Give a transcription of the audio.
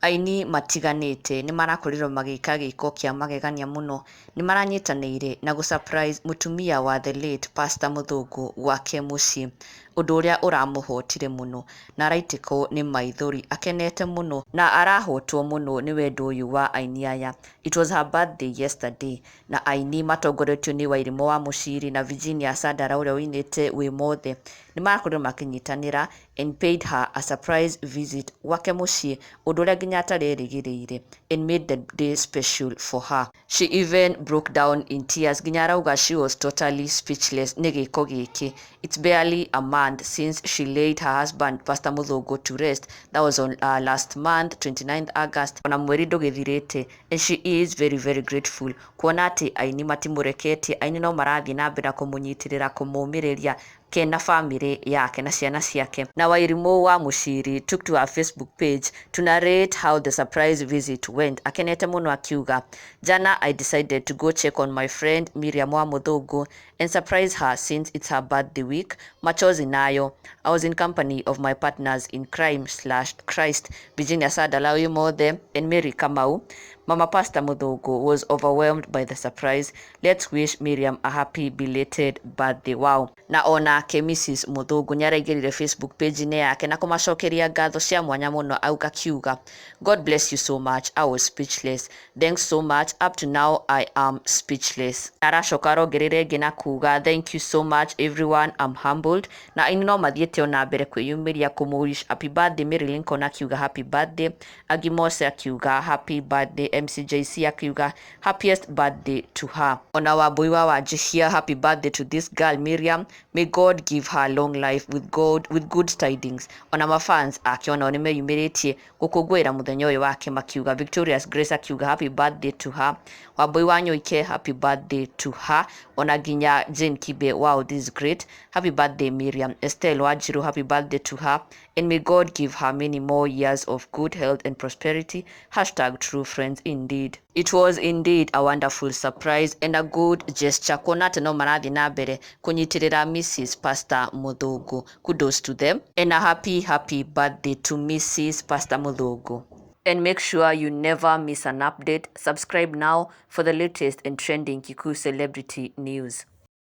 Aini matiganĩte nĩ marakorirwo magĩka gĩko kĩa magegania mũno. Nĩ maranyitanĩire na gũ surprise mũtumia wa the late Pastor Mũthũngũ gwake mũciĩ, ũndũ ũrĩa ũramũhotire mũno na araitĩkwo nĩ maithori akenete mũno na arahotwo mũno nĩ wendo ũyũ wa aini aya. It was her birthday yesterday na aini matongoretio nĩ Wairimu wa Mũciri na Virginia Sandara ũrĩa ũinĩte Wĩ Mothe nĩ marakorirwo makĩnyitanĩra and paid her a surprise visit gwake mũciĩ, ũndũ ũrĩa nginya atarerĩgĩrĩire, and made the day special for her. She even broke down in tears, nginya arauga she was totally speechless nĩ gĩko gĩkĩ. It's barely a month since she laid her husband Pastor Mũthũngũ to rest. That was on last month, 29th August. Ona mweri ndũgĩthirĩte, and she is very very grateful kuona atĩ aini matimũreketie, aini no marathiĩ na mbere na kũmũnyitĩrĩra, kũmũmĩrĩria ke na famĩlĩ yake na ciana ciake. Na Wairimu wa Mũciri took to her Facebook page to narrate how the surprise visit went, akenete mũno akiuga, "Jana I decided to go check on my friend Miriam wa Mũthũngũ and surprise her since it's her birthday week. Machozi nayo. I was in company of my partners in crime/Christ, Virginia Sadala Wimothe and Mary Kamau. Mama Pastor Muthungu was overwhelmed by the surprise. Let's wish Miriam a happy belated birthday." Wow. Na onake Mrs Muthungu nĩaraingĩrire Facebook page-inĩ yake na kũmacokeria ngatho cia mwanya mũno, auga kiuga, "God bless you so much. I was speechless. Thanks so much. Up to now I am speechless." Aracoka arongereire ĩngĩ na kuga, "Thank you so much everyone. I'm humbled." Na aini no mathiĩte ona mbere kwĩyumĩria kũmũ wish happy birthday. Mary Lincoln akiuga happy birthday, Agi Mose akiuga happy birthday, MCJC akiuga happiest birthday to her. Ona Wambui wa Wanjihia, "Happy birthday to this girl Miriam. May God give her long life with good tidings." Ona mafans ake onao nĩ meyumĩrĩtie gũkũngũĩra mũthenya ũyũ wake makiuga, Victorious Grace akiuga happy birthday to her, Wambui wa Nyoike, happy birthday to her, ona nginya Jane Kibe, "Wow, this is great. Happy birthday Miriam." Estelle Wanjiru, happy birthday to her and may God give her many more years of good health and prosperity. #TrueFriends indeed. It was indeed a wonderful surprise and a good gesture kuona atĩ no marathiĩ na mbere kũnyitĩrĩra Mrs Pastor Muthungu. Kudos to them and a happy happy birthday to Mrs Pastor Muthungu. And make sure you never miss an update. Subscribe now for the latest and trending Kikuyu celebrity news.